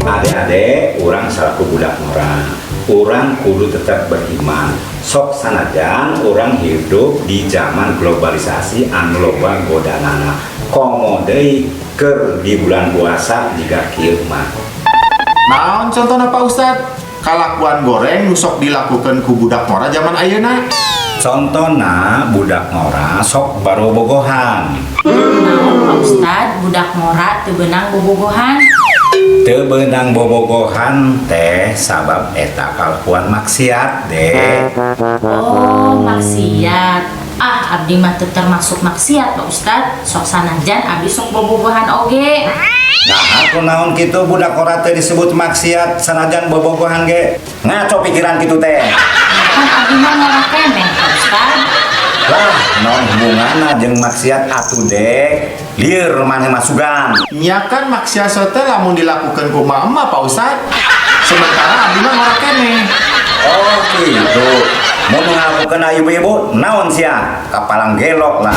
Adik-adik, urang selaku budak ngora, urang kudu tetap beriman. Sok sanajan urang hidup di zaman globalisasi anu loba godanana. Komo deui keur di bulan puasa jiga kieu mah. Naon contohna, Pak Ustad? Kalakuan goreng nu sok dilakukan ku budak ngora zaman ayeuna. Contohna, budak ngora sok barobogohan. Naon, Pak Ustad, budak ngora teu beunang bobogohan? Teu beunang bobogohan teh sabab eta kalakuan maksiat, Dek. Oh, maksiat. Ah, abdi mah teu termasuk maksiat, Pak Ustad. Sok sanajan abdi sok bobogohan oge. Nah, aku naon kitu budak ngora teh disebut maksiat sanajan bobogohan ge? Ngaco pikiran kitu teh. Kan abdi mah ngora keneh, Pak Ustad. Lah, naon hubunganna jeung maksiat atuh, Dek? Lieur maneh masukan. Nya kan maksiat teh lamun dilakukan ku emak, Pak Ustad. Sementara abdi mah ngora keneh. Oh, gitu. Mau ngalakukeun ibu-ibu naon sia? Kapalang gelok lah.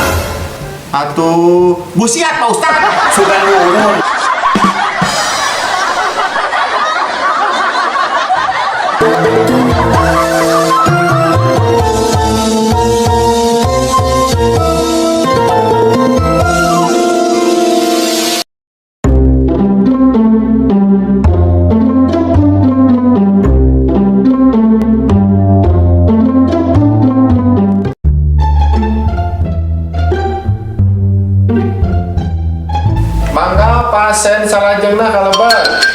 Atuh busiat, Pak Ustad. Sugan urun. Mangga pasien salajengna kalebet.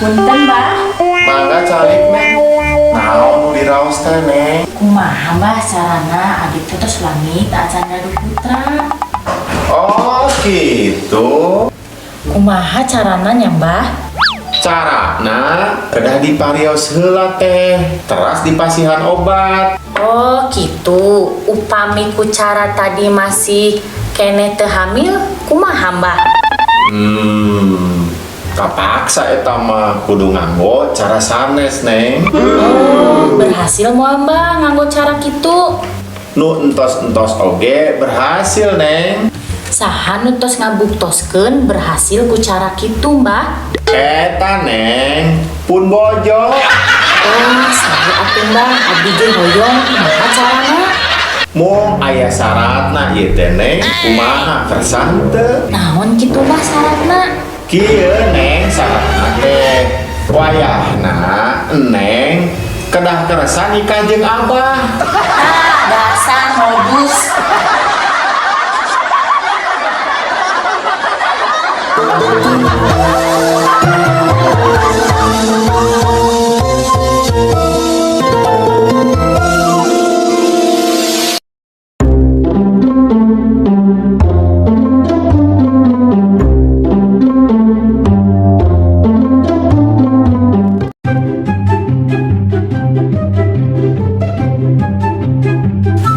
Punten, Bah. Mangga calik, Neng. Naon nu diraos teh, Neng? Kumaha, Bah, carana abdi teh tos lami acan gaduh putra? Oh, gitu. Kumaha carana nya, Mbah? Carana kedah diparios heula teh, teras dipasihan obat. Oh, gitu. Upami ku cara tadi masih keneh teu hamil, kumaha, Mbah? Kapaksa eta mah kudu nganggo cara sanes, Neng. Oh, berhasil moal, Mbah, nganggo cara kitu? Nu entos-entos oge berhasil, Neng. Saha nu tos ngabuktoskeun berhasil ku cara kitu, Mbah? Eta, Neng, pun bojo. Oh, saha atuh, Mbah? Abdi ge hoyong, kumaha carana? Mung aya syaratna ieu teh, Neng. Kumaha, kersa henteu? Naon kitu, Mbah, syaratna? Kieu, Neng, syaratna teh. Wayahna Neng kedah kersa nikah jeung Abah. Ah, dasar modus.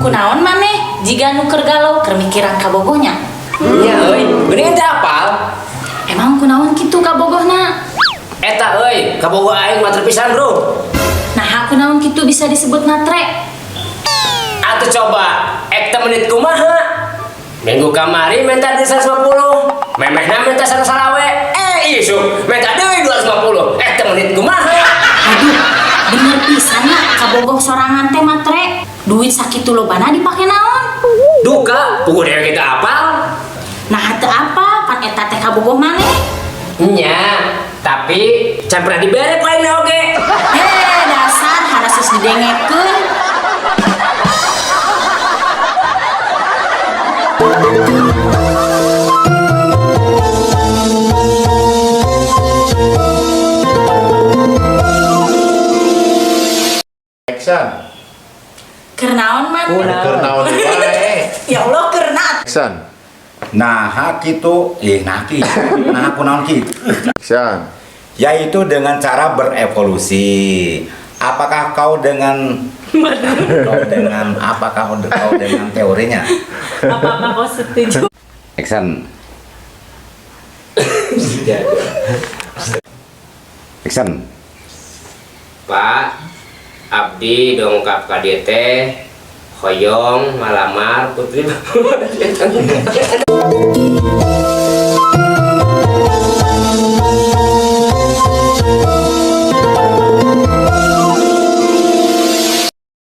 Kunaon maneh jiga nu keur galau, keur mikiran kabogohnya? Nya euy, geuningan teh apal? Emang kunaon kitu kabogohna? Eta euy, kabogoh aing matre pisan, Bro. Nah, kunaon kitu bisa disebut matre? Atuh coba, ek teh menit kumaha? Minggu kamari minta di 150, memehna minta 100 salawe, eh isuk minta deui 250, ek teh menit kumaha? Aduh, Bener pisan nya kabogoh sorangan teh matre. Duit sakitu lobana dipake naon? Duka, puguh dewek kita apal. Nah, teu apa pan eta teh kabogoh maneh? Nya, tapi can pernah dibere ku aing oge. Heh, dasar harasis didengekeun. Action. Keur naon, Man? Keur naon wae. Ya Allah, keur naon? Action. Nah, kitu, eh nah kitu, nah kunaon kitu. Action. Yaitu dengan cara berevolusi. Apakah kau dengan apakah kau dengan teorinya? Apa-apa kau setuju? Action. Action. Pak, abdi dongkap ka dieu teh hoyong malamar putri.